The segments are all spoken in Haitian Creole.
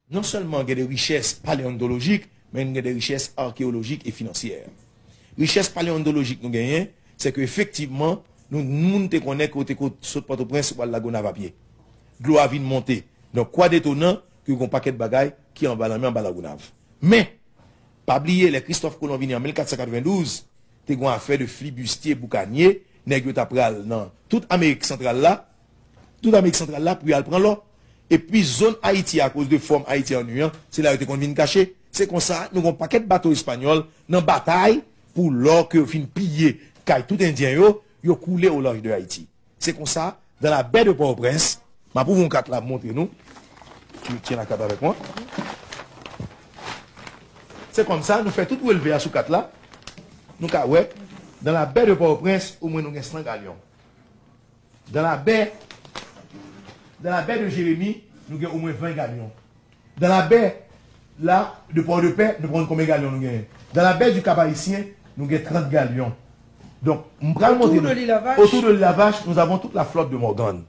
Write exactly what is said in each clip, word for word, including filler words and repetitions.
Non sèlman gen de richès paleyontolojik, men gen de richès akeyolojik e finansyè. Richès paleyontolojik nou genyen, se ke efektivman, nou, moun te konnen ke w te ko-, sot Pòtoprens, ou al Lagonav a pye. Dlo a vin monte. Donk, kwa detonan ke gen yon pakèt bagay ki anba lanmè, anba Lagonav. Men, pa bliye, lè Kristòf Kolon vini an mil kat san katrevendouz, te gen yon afè de flibistye, boukanye, nèg yo ta pral nan tout Amerik Santral la, tout Amerik Santral la pou y al pran lò. Epi zòn Ayiti, akoz de fòm Ayiti an u an, se la yo te konn vin kache. Se konsa, nou gen yon pakèt bato espanyòl nan batay pou lò ke yo fin piye kay tout endyen yo, yo koule o laj de Ayiti. Se konsa, dans la baie de Port-au-Prince, m ap ouvri yon kat la, m montre nou. Tu tiens la carte avec moi. Se konsa, nou fè tout relve a sou kat la. Nou ka wè, dans la baie de Port-au-Prince, omwen nou gen san galyon. Dans la baie, dans la baie de Jérémie, nou gen omwen ven galyon. Dans la baie, la, de Port-de-Paix, nou pa konn konbyen galyon nou genyen. Dans la baie du Cap-Haïtien, nou gen trant galyon. Donk, m pral montre nou. Autour de l'île à Vache. Autour de l'île à Vache, nous avons toute la flotte de Morgan.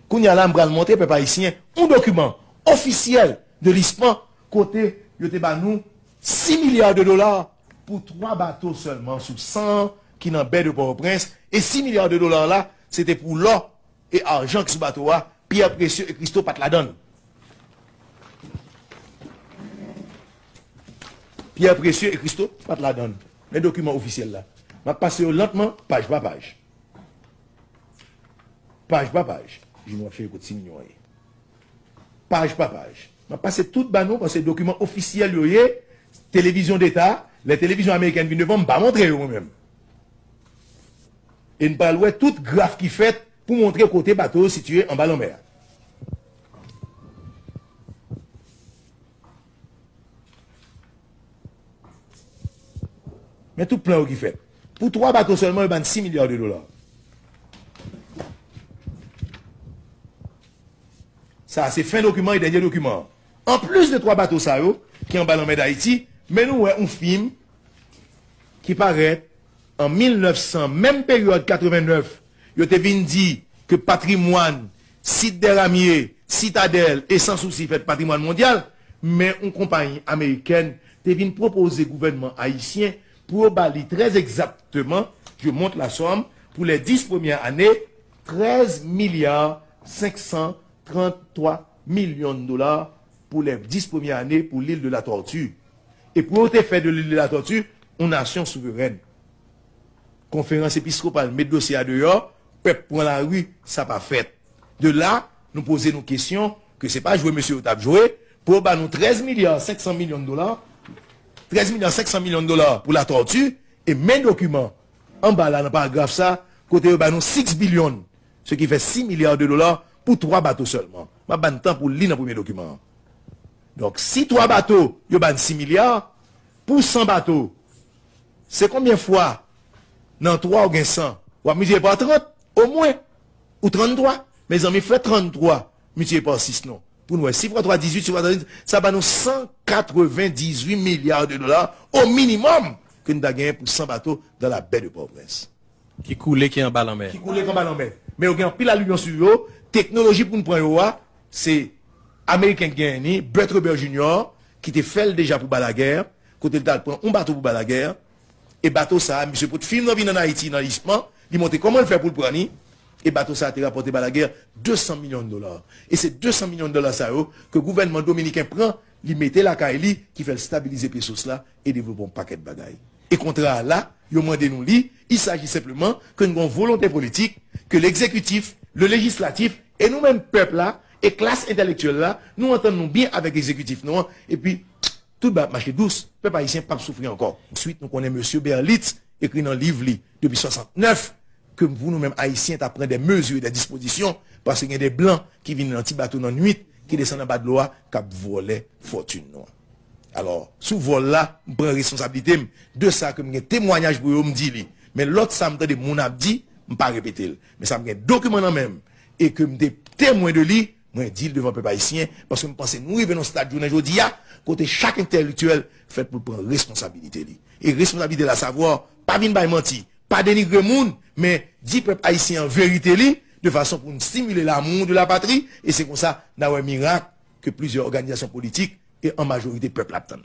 Kounye a la, m pral montre pèp ayisyen yon dokiman ofisyèl de l'ISPAN kote yo te ba nou sis milya de dola pou twa bato sèlman sou san ki nan bè de Pòtoprens, e sis milya de dola la, se te pou lò e ajan ki sou bato a, Pierre Précieux et Christo pa t ladan l. Pierre Précieux et Christo pa t ladan l. Men dokiman ofisyèl la. M ap pase yo lantman, paj pa paj. Paj pa paj. Jimmy w ap chèche kot sis milyon an ye. Paj pa paj. M ap pase tout ba nou, paske dokiman ofisyèl yo ye, televizyon deta, lè televizyon amerikèn vin devan, m pa montre yo mwen menm. E n pral wè tout graf ki fèt pou montre kote bato yo sitiye anba lanmè a. Men tout plan yo ki fèt. Pou twa bato sèlman, yo ba n sis milya de dola. Sa a se fen dokiman e dènye dokiman an. Anplis de twa bato sa yo ki anba lanmè Dayiti, men nou wè yon fim ki parèt an mil nèf san, menm peryòd katrevennèf, yo te vin di ke patrimwàn Site des Ramiers, Citadelle e Sans Souci fèt patrimwàn mondyal, men yon konpayi amerikèn te vin pwopoze gouvènman ayisyen pou yo ba li trè egzakteman, je monte la somme, pour les dix premières années, trèz milya senk san trant twa milyon de dola pour les dix premières années pour l'île de la Tortue. E pou yo te fè de l'île de la Tortue yon nasyon souverèn. Konferans episkopal met dosye a deyò, pèp pran lari, sa pa fèt. De la, nou poze nou kesyon ke se pa jwe mesye yo t ap jwe, pou yo ba nou trèz milya senk san milyon dola, trèz milya senk san milyon dola pou Latòti, e men dokiman anba la nan paragraf sa, kote yo ba nou six billion, se ki fè sis milya de dola pou twa bato sèlman. M ap ba n tan pou li nan premye dokiman an. Donk, si twa bato, yo ba n sis milya, pou san bato, se konbyen fwa nan twa ou gen san? W ap miltipliye pa trant, omwen, ou tranntwa. Mezanmi, fè tranntwa miltipliye pa sis non. Pou n wè, sis fwa twa, dizuit, sis fwa twa, dizuit, sa ba nou san katrevendizuit milya de dola, o minimòm, ke n ta genyen pou san bato dans la baie de Port-au-Prince. Ki koule, ki anba lanmè. Ki koule, ki anba lanmè. Men yo gen anpil alivyon sou yo. Teknoloji pou n pran yo a, se Ameriken ki genyen ni, Bert Rubber Junior, ki te fè l deja pou Balaguer, kote l t al pran yon bato pou Balaguer, e bato sa a, misye pot fim nan vin ann Ayiti, nan lisman, li montre kòman l fè pou l pran li, e bato sa a te rapòte Balaguer de san milyon de dola. E se de san milyon de dola sa yo ke gouvènman dominiken pran, li mete lakay li, ki fè l stabilize pesos la, e devlope yon pakèt bagay. E kontra a la, yo mande nou li, il s'agit simplement ke n gen yon volonte politik, ke l'exécutif, le législatif, e nou menm pèp la, e klas entèlektyèl la, nou antann nou byen avèk egzekitif nou an, epi tout bagay ap mache dous, pèp ayisyen p ap soufri ankò. Answit, nou konnen mesye Berlitz ekri nan liv li, depi swasantnèf, ke pou nou menm ayisyen ta pran de mezi e de dispozisyon, paske gen de blan ki vin nan ti bato nan nwit, ki desann anba dlo a, k ap vòlè fòtin nou an. Alò, sou vòl la, m pran responsablite m de sa ke m gen temwayaj pou yo, m di li. Men lòt sa m tande moun ap di, m pa repete l. Men sa m gen dokiman nan men m, e ke m te temwen de li, mwen di l devan pèp ayisyen, paske m panse nou rive nan stad jounen jodi a, kote chak entèlektyèl fèt pou l pran responsabilite li. E responsabilite la, savwa, pa vin bay manti, pa denigre moun, men di pèp ayisyen an verite li, de fason pou n stimile l'amour de la patrie, e se konsa n a wè mirak ke plizyè òganizasyon politik E an majorite pèp la ap tann.